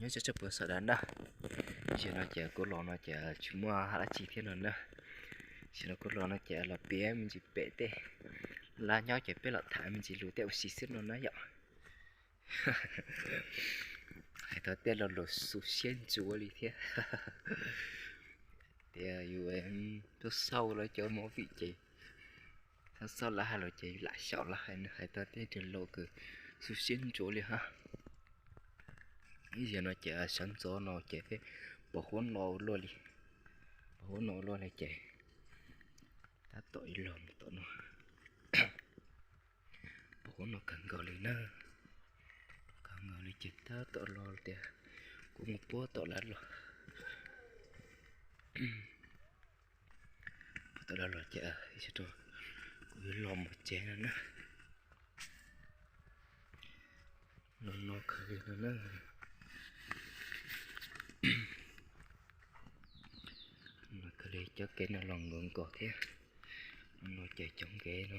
Nyob zoo txog puag saum dav na, zaum no ces kuv los no ces tsis muaj dab tsi thiab no na. Zaum no kuv los no ces los piav me ntsis pem tej laj nyob ces peb los tham me ntsis lus tej ua si xwb no na yom. Hais txog tej lo lus xu siab ntsuav li thiab. Tias yus tuaj xauj lawv cov movie ces, thaum xauj lawv hais lus ces lam xyaum lawv hais, nws hais txog tej lo kws xu siab ntsuav li hab. Ib zaug no ces sawv ntxov no ces pom huab no ua luaj li, pom huab no ua luaj li ces tab tom ib los mus tom no. Pom huab no kawg nkaus li na, kawg nkaus li ces tab tom los tias kuv mus puab tom lawv los. Puab tom lawv los ces kuv yuav los mus tsev no na. Los no kawg li no na. Los kawg li, cov kev no los nkaus nkaus thiab. No ces cov kev no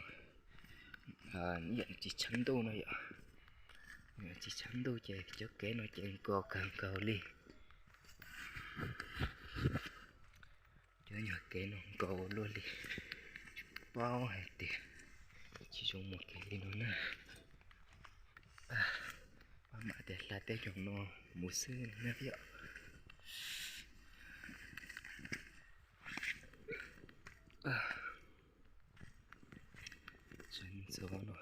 yam tsis tshav ntuj no yom, yam tsis tshav ntuj ces cov kev no ces nkaus kawg nkaus li. Cov nyuag kev no nkaus luaj li, tsis paub hais tias tsis zoo mus kev li no na. Maj mam tias hla tej nyuag no mus xwb na yom. Sawv ntxov no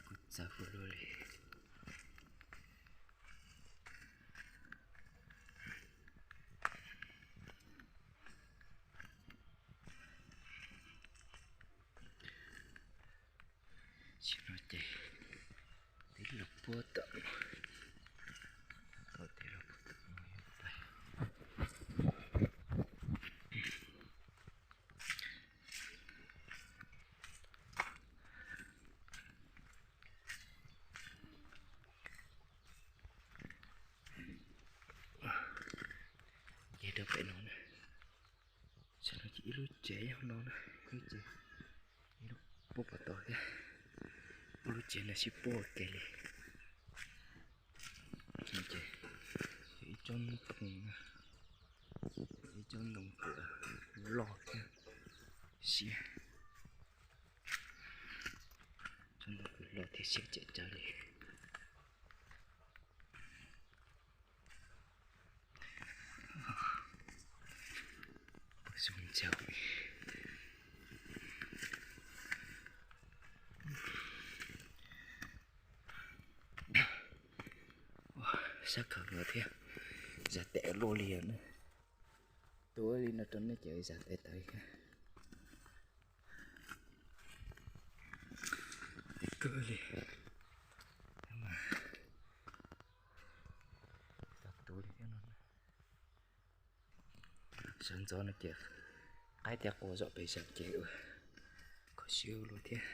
kuj txawv ua luaj li. Zaum no ces tib los puab tom, tib los puab tom no yuav pais. Ces rau pem no na, tam no ces ib lub tsev nyob no na, ib lub puab puas tau thiab, ib lub tsev no sib puab ua ke li. Ces ib tsob ntoo, ib tsob ntoo kws loj thiab siab, tsob ntoo kws loj thiab siab tshaj plaws li. Puag zoo ntsaum. Sab khawv no thiab, zam tes luaj li os na. Tuav li no rau nej ces zam tes tawv thiab. Tes kawg li. Tau tuav li thiab no. Sawv ntxov no ces qaib tias quas zom pes zam ces ua kho siab luaj thiab.